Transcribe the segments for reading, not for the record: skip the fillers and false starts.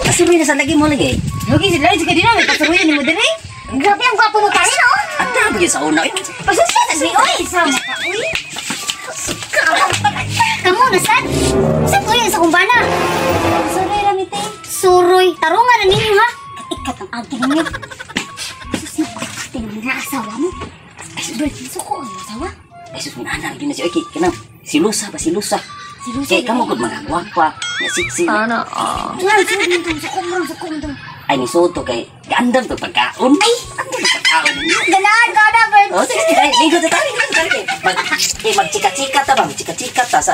Pasuroy na sa lagi mo lagi. Lagi sila ka din na pasuroy ni mo diri. Grabe ang gwapo mo kanin oh. At na sa una. Pasuroy na si oy. Sama ka uy. Kamu na sad. Sa tuyo sa kumbana. Pasuroy ra mi te. Suroy, tarungan na ninyo ha. Ikat ang agi ninyo. Sus na, tingnan na asawa mo. Ay, Bert, suko ang asawa. Ay sus minana gyud na siya okay kanang silusa ba silusa. Silusa. Kay kamo gud mga gwapa, nga sexy. Ana. Nga, suko mo, suko mo. Ay ni Soto kay gandam to pagkaon. Ay, andam pagkaon ninyo. Ganahan ka na, Bert. Oh, sige, ay, ligo ta tayo, ligo ta tayo. Mag, eh, magchika-chika ta ba? Magchika-chika ta sa...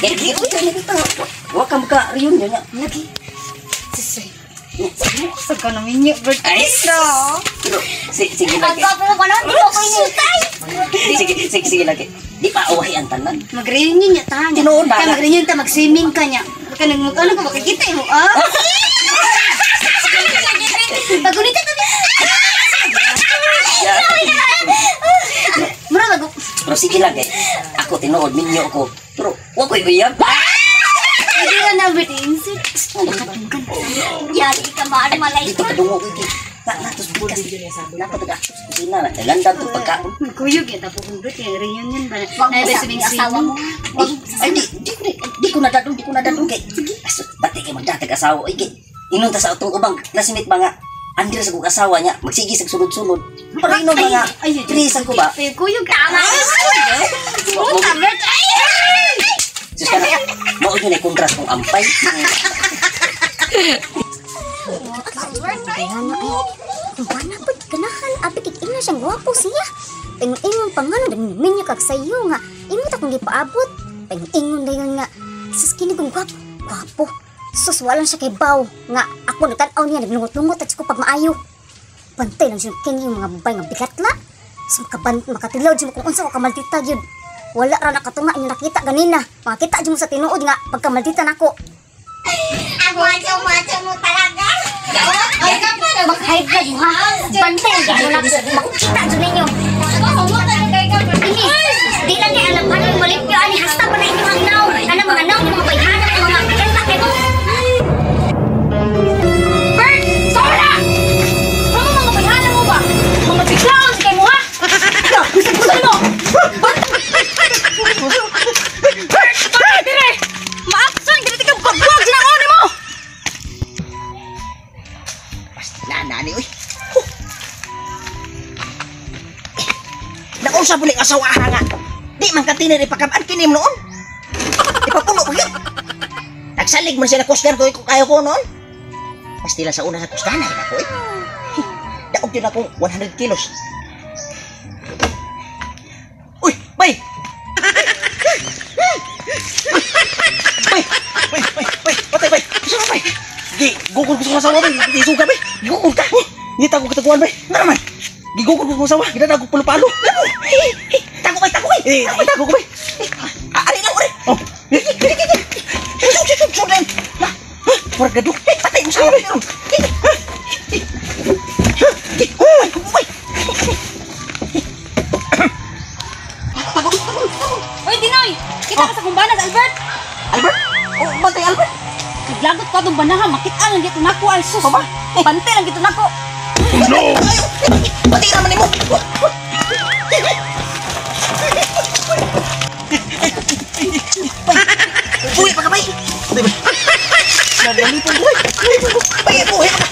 Eh, uy, ay, nagita. Huwag ka maka-reunion niya. Lagi. Susoy. Sa ka na minyo Bert. Ay, pero, sige Ang lagi. gwapo mo kanon, di ko ko inutay. Sige, sige, sige lagi. Di pa awahi ang tanan. Mag-reunion niya ta. Tinuod ba? Kaya mag-reunion ta, mag-swimming ka niya. Kanang mo ano ka makikita mo ah. Pagunita to. Mura mag Pero sige lang kay. Ako tinuod minyo ko. Pero wa ko'y uyab. Hindi ka na Bert insert. Yari ka maan malay. Dito kadungog iki. Na natos bukas. Napataga sa kusina na. Landam to pagkaon. Magkuyog yan tapos kung Bert yung reunion ba. Wag mo Na sa swimming asawa mo. Ay, ay, di ko nadadong, di ko nadadong kay. Sige, aso, bati kay magdatag asawa oy kay. Inunta sa atong ubang classmate ba nga. Andira sa kong asawa niya, magsige sa sunod-sunod. Pero inon ba nga, trisan ko ba? Ay, kuyog tama. Wa- Bert ay. Sus ka na, mao yun ay kontras kong ampay. Ana ay. Wala pud ganahan abi kay ina siyang gwapo siya. Ingon pa nga nang minyo kag sayo nga imo ta kung gipaabot. Ingon dayon nga sus kini kong gwapo. Gwapo. Sus wala siya kay baw nga ako nagtan-aw niya naglungot-lungot at ko pag maayo. Bantay lang siya kini yung mga babay nga bigatla. So makatilaw jud mo kung unsa ko kamaldita gyud. Wala ra nakatunga inyo nakita ganina. Makita jud mo sa tinuod nga pagkamaldita nako. Ang macho-macho mo talaga. Ay, mag-high blood mo ha. Bantay ang gano'n ako. Makukita dyan ninyo. Ini, di lang kay alam ano yung malimpyo. Ani, hasta pa na inyong hangnaw. Ano mga naw, mga bayhana, mga kanta kayo. Bert, sorry na. Ano mga bayhana mo ba? Mga biglaon sa kay mo ha. Gusto mo. Bert, dire. Maaksan dili ka bagwag sinangon mo. Nani, uy. Naunsa po ning asawa nga. Di man ka tinir ipakabaan kinim noon. Ipapuno pa yun. Nagsalig man sila kusgan ko kayo ko noon. Pastila sa una sa kusgan ay nako eh. Daog yun akong 100 kilos. Uy, bay! Bay! Bay, bay, bay, patay, bay! Gusto ka, bay! Gi, gugol ko sa asawa, bay! Gisuga, bay! Gugol ka! Ngita ko kataguan, bay! Nga naman! Gigugol ko sa asawa! Ginadago palo-palo! Tago, bay! Tago, bay! Tago ko, bay! Ari lang, ari! Oh! Murag gadok! Patay mo sa asawa, bay! Uy! Oy, Dinoy! Kita ka sa kumbana sa Albert! Albert! Oh, bantay Albert! Naglagot ko atong banaha, makita lang dito nako ay sus. Aba? Bante lang dito nako. No! Pati naman nimo! Bay! Buhi pa ka, bay! Bay, bay! Nalipon ko, bay! Nalipon ko! Bay, buhi pa ka!